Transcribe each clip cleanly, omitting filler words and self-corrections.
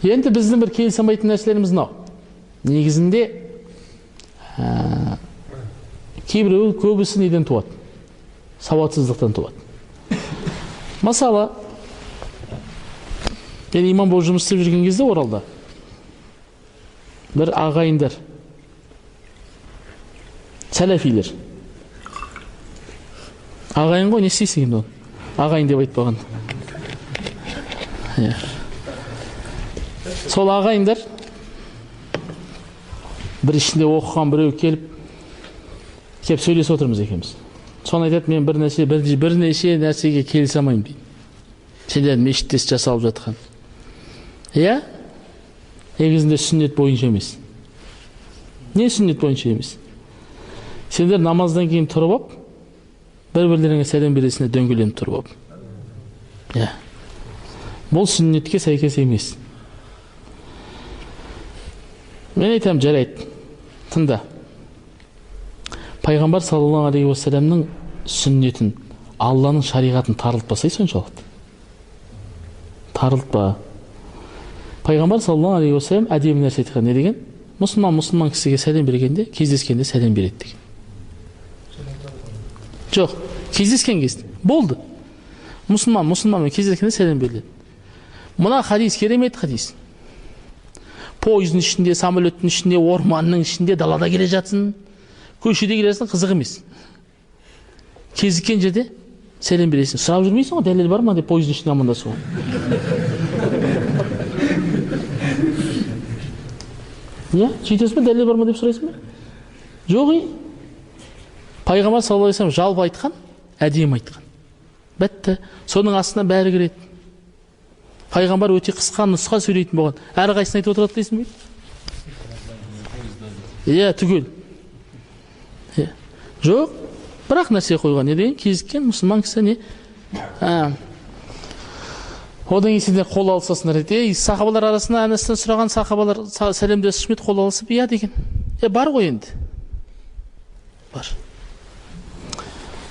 Енді біздің бір келісе алмайтын нәрселеріміз мынау. Негізінде кейбіреуі, көбісі неден туады? Сауатсыздықтан туады. Мысалы, мен имам болып жұмыс істеп жүрген кезде Оралда бір ағайындар, сәләфилер. Ағайын ғой, не істейсің енді оны? Ағайын деп айтпаған. Сол ағайындар бір ішінде оқыған біреу келіп сөйлесіп отырмыз екеуміз. Соны айтады, мен бірнеше нәрсеге келісе алмаймын дейді. Сендер мешітте жасалып жатқан. Иә? Негізінде сүннет бойынша емес. Не сүннет бойынша емес? Сендер намаздан кейін тұрып алып, бір-бірлеріңе сәлем бересіңдер, дөңгеленіп тұрып алып. Иә. Бұл сүннетке сәйкес емес. Мен айтамын, жарайды, тыңда. Пайғамбар саллаллаху алейхи уассаламның сүннетін, Алланың шариғатын тарылтпасай соншалықты. Тарылтпа. Пайғамбар саллаллаху алейхи уассалам әдемі нәрсе айтқан. Не деген? Мұсылман мұсылман кісіге сәлем бергенде, кездескенде сәлем береді деген. Жоқ, кездескен кезде болды. Мұсылман мұсылманмен кездескенде сәлем беріледі. Мына хадис керемет хадис. Пойыздың ішінде, самолеттің ішінде, орманның ішінде, далада келе жатсын, көшеде келе жатсын, қызық емес. Кезіккен жерде сәлем бересің. Сұрап жүрмейсің ғой, дәлел бар ма деп пойыздың ішінде амандасуға. Не? Сөйтесің бе, дәлел бар ма деп сұрайсың ба? Жоқ, ей. Пайғамбар саллаллаху алейхи уассалам жалпы айтқан, әдемі айтқан. Бітті. Соның астына бәрі кіреді. Пайғамбар өте қысқа нұсқа сөйлейтін болған. Әрқайсысын айтып отырады дейсің бе? Иә, түгел. Иә. Жоқ, бірақ нәрсе қойған. Не деген? Кезіккен мұсылман кісі не? Одан кейін сендер қол алысасыңдар дейді. Ей, сахабалар арасында Әнәстен сұраған сахабалар сәлемдесіп ме қол алысып, иә деген. Бар ғой енді. Бар.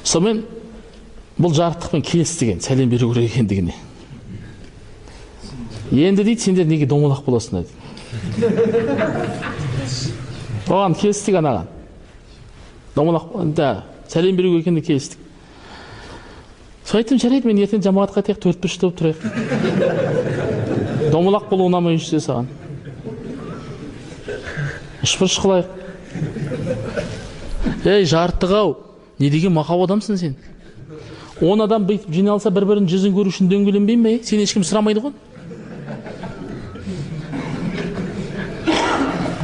Сонымен бұл жарықтықпен келісті деген, сәлем беру керек екендігіне. Енді дейді, сендер неге домалақ боласыңдар дейді. Оған келістік анаған. Домалақ, да, сәлем беру керек екендігіне келістік. Сол айттым, жарайды, мен ертең жамағатқа тек төрт бұрышты болып тұрайық. Домалақ болу ұнамай жүрсе саған. Үш бұрыш қылайық. Ей, жарықтық ау, не деген мақау адамсың сен? 10 адам бүйтіп жиналса, бір-бірінің жүзін көру үшін дөңгеленбей ме? Сен ешкім сұрамайды ғой.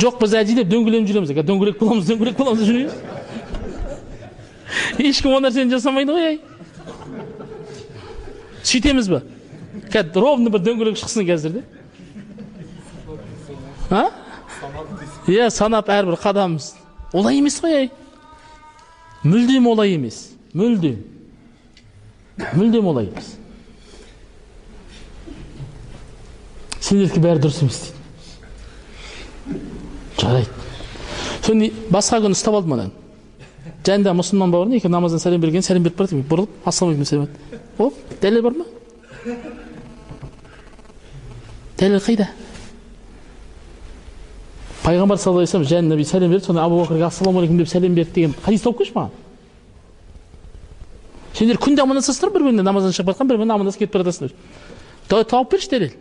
Жоқ, біз әдейілеп дөңгеленіп жүреміз. Дөңгелек боламыз, дөңгелек боламыз жүреміз. Ешкім ол нәрсені жасамайды ғой, ей. Сөйтеміз бе? Қазір ровно бір дөңгелек шықсын қазір де. А? Иә, санап әрбір қадамымыз. Олай емес қой, ей. Мүлдем олай емес. Мүлдем. Мүлдем олай емес. Сендердікі бәрі дұрыс емес дейді. Жарайды. Соны басқа күні ұстап алдым ананы. Жанында мұсылман бауырым екі намаздан сәлем берген, сәлем беріп барады, бұрылып, ассалаумағалейкум сәлем. Оп, дәлел бар ма? Дәлел қайда? Пайғамбар саллаллаху алейхи уассалам жанына сәлем берді, сонда Абу Бәкірге ассалаумағалейкум деп сәлем берді деген хадис тауып келші маған. Сендер күнде амандасасыңдар, бір-біріне намаздан шығып жатқан, бір-біріне амандасып кетіп бара жатасыңдар. Тауып берші дәлел.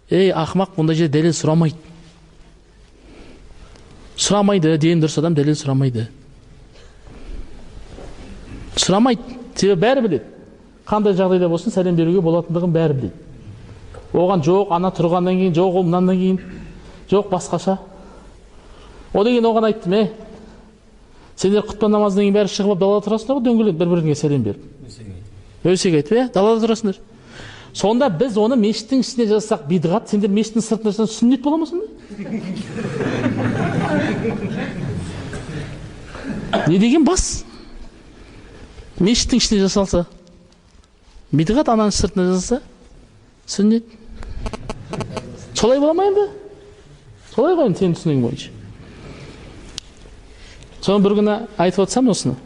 Ей, ақымақ, бұндай жерде дәлел сұрамайды. Сұрамайды, дені дұрыс адам дәлел сұрамайды. Сұрамайды, себебі бәрі біледі. Қандай жағдайда болсын сәлем беруге болатындығын бәрі біледі. Оған жоқ, ана тұрғаннан кейін, жоқ, ол мынаннан кейін, жоқ, басқаша. Одан кейін оған айттым, сендер құтпа намазынан кейін бәрі шығып далада тұрасыңдар ғой, дөңгеленіп бір-біріңе сәлем беріп. Өсек айтып, далада тұрасыңдар. Сонда біз оны мешіттің ішінде жасасақ бидғат, сендер мешіттің сыртында жасасаң сүннет бола ма сонда? Не деген бас? Мешіттің ішінде жасалса бидғат, ананың сыртында жасалса сүннет. Солай бола ма енді? Солай ғой енді сенің түсінігің бойынша. Соны бір күні айтып отырсам осыны.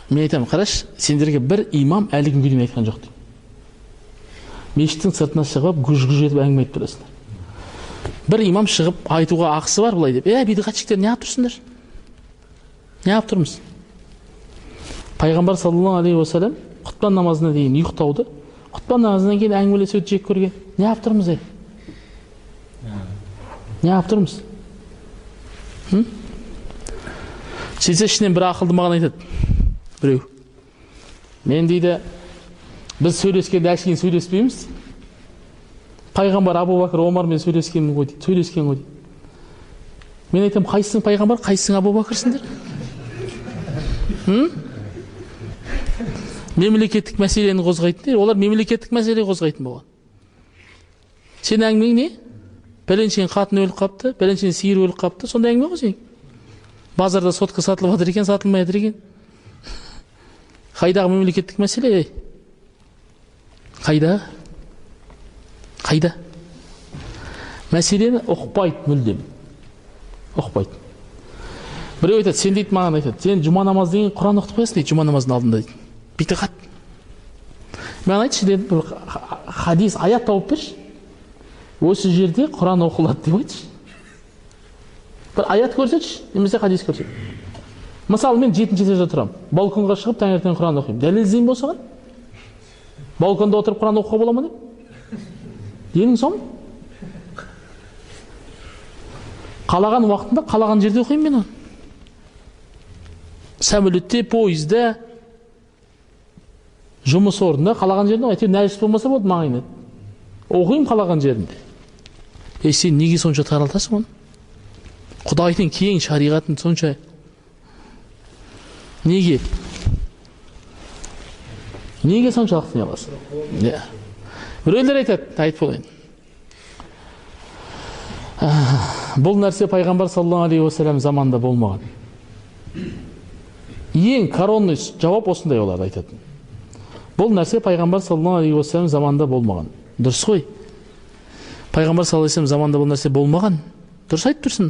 Мен айтамын, қарашы, сендерге бір имам әлі күнге дейін айтқан жоқ дейді. Мешіттің сыртына шығып, гүж-гүж етіп әңгіме айтып тұрасыңдар. Бір имам шығып айтуға ақысы бар былай деп. Бидғатшылар не алып тұрсыңдар? Не алып тұрмыз? Пайғамбар саллаллаху алейхи уассалам құтпан намазына дейін ұйықтауды, құтпан намазынан кейін әңгімелесуді жек көрген. Не алып тұрмыз, ей? Не алып тұрмыз? Сөйтсе ішінен бір ақылды маған айтады. Біреу. Мен дейді, біз сөйлескенде әшейін сөйлеспейміз. Пайғамбар Абу Бәкір Омармен сөйлескен ғой дейді, сөйлескен ғой дейді. Мен айтамын, қайсысың пайғамбар, қайсысың Абу Бәкірсіңдер? Мемлекеттік мәселені қозғайтын, олар мемлекеттік мәселе қозғайтын болған. Сен әңгімең не? Пәленшенің қатыны өліп қапты, пәленшенің сиыры өліп қапты, сондай әңгіме ғой сен. Базарда сотка сатылып жатыр екен, сатылмай жатыр екен. Қайдағы мемлекеттік мәселе? Қайда? Қайда? Мәселені ұқпайды мүлдем. Ұқпайды. Біреу айтады, сен дейді, маған айтады, сен жұма намаз деген Құран оқытып қоясың дейді, жұма намазының алдында дейді. Бидғат. Маған айтшы дедім, бір хадис, аят тауып берші. Осы жерде Құран оқылады деп айтшы. Бір аят көрсетші, немесе хадис көрсет. Мысалы, мен 7-ші этажда тұрамын. Балконға шығып таңертең Құран оқимын. Дәлел іздеймін бе осыған? Балконда отырып Құран оқуға бола ма деп? Денің сау ма? Қалаған уақытында, қалаған жерде оқимын мен оны. Самолетте, пойызда, жұмыс орнында, қалаған жерінде, әйтеуір нәжіс болмаса болды маңайында. Оқимын қалаған жерінде. Сен неге сонша таралтасың оны? Құдайдың кең шариғатын сонша неге? Неге соншалықты не аласың? Біреулер айтады, айтып болайын. Бұл нәрсе пайғамбар саллаллаху алейхи уассалам заманында болмаған. Ең коронный жауап осындай олар айтатын. Бұл нәрсе пайғамбар саллаллаху алейхи уассалам заманында болмаған. Дұрыс қой. Пайғамбар саллаллаху алейхи уассалам заманында бұл нәрсе болмаған. Дұрыс айтып тұрсың.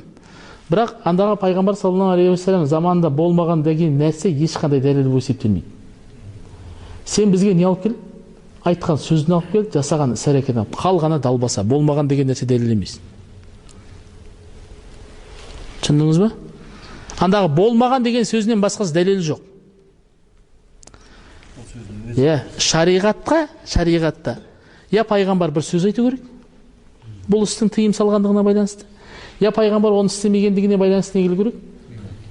Бірақ андағы пайғамбар саллаллаху алейхи уассалам заманында болмаған деген нәрсе ешқандай дәлел болып есептелмейді. Сен бізге не алып кел? Айтқан сөзін алып кел, жасаған іс әрекетін алып. Қалғаны далбаса, болмаған деген нәрсе дәлел емес. Түсіндіңіз ба? Андағы болмаған деген сөзінен басқасы дәлел жоқ. Шариғатта я пайғамбар бір сөз айту керек, бұл істің тыйым салғандығына байланысты, я пайғамбар оны істемегендігіне байланысты не келу керек?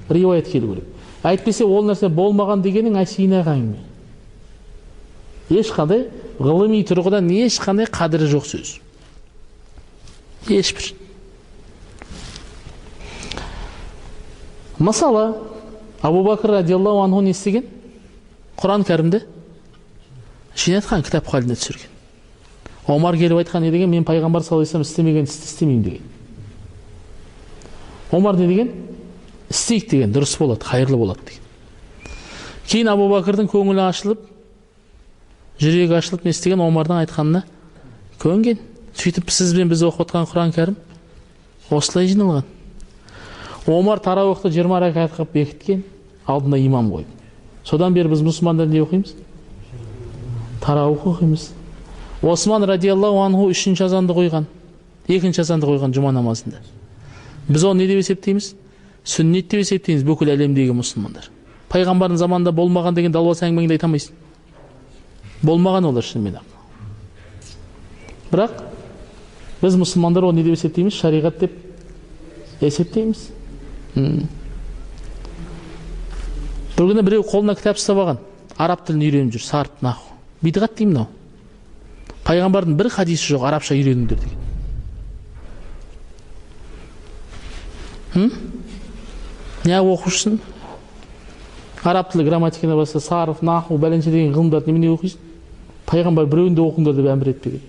Риуаят келу керек. Әйтпесе ол нәрсе болмаған дегенің әшейін ақ әңгіме. Ешқандай ғылыми тұрғыдан ешқандай қадірі жоқ сөз. Ешбір. Мысалы, Абу Бәкір радиаллаху анху не істеген? Құран кәрімді жинатқан, кітап халіне түсірген. Омар келіп айтқан не деген? Мен пайғамбар саллаллаху алейхи вассалам істемеген істі істемеймін деген. Омар не деген? Істейік деген, дұрыс болады, қайырлы болады деген. Кейін Абу Бәкірдің көңілі ашылып, жүрегі ашылып не істеген? Омардың айтқанына көнген. Сөйтіп сіз бен біз оқып отқан Құран кәрім осылай жиналған. Омар тарауихты 20 ракат қылып бекіткен, алдына имам қойып. Содан бері біз мұсылмандар не оқимыз? Тарауих оқимыз. Осман радиаллаху анху 3-ші азанды қойған, 2-ші азанды қойған жұма намазында. Біз оны не деп есептейміз? Сүннет деп есептейміз бүкіл әлемдегі мұсылмандар. Пайғамбардың заманында болмаған деген далбаса әңгімеңді айта алмайсың. Болмаған олар шынымен ақ. Бірақ біз мұсылмандар оны не деп есептейміз? Шариғат деп есептейміз. Бір күні біреу қолына кітап ұстап алған, араб тілін үйреніп жүр, сарып наху. Бидғат деймін мынау. Пайғамбардың бір хадисі жоқ, арабша үйреніңдер деген. Не оқушысың? Араб тілі грамматиканы басса, сарф, наху, бәленше деген ғылымдарды немене оқисың? Пайғамбар біреуін де оқыңдар деп әмір етпеген.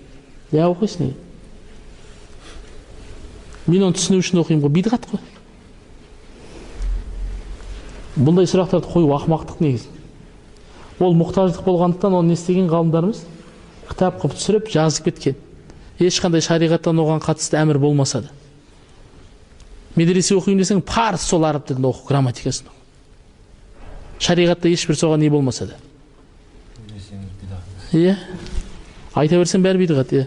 Не оқисың? Мен оны түсіну үшін оқимын ғой, бидғат қой. Бұндай сұрақтарды қою ақымақтық негізі. Ол мұқтаждық болғандықтан оны не істеген ғалымдарымыз? Кітап қылып түсіріп жазып кеткен. Ешқандай шариғаттан оған қатысты әмір болмаса да. Медресе оқимын десең, парыз сол араб тілін оқу, грамматикасын оқу. Шариғатта ешбір соған не болмаса да. Иә. Айта берсең, бәрі бидғат, иә.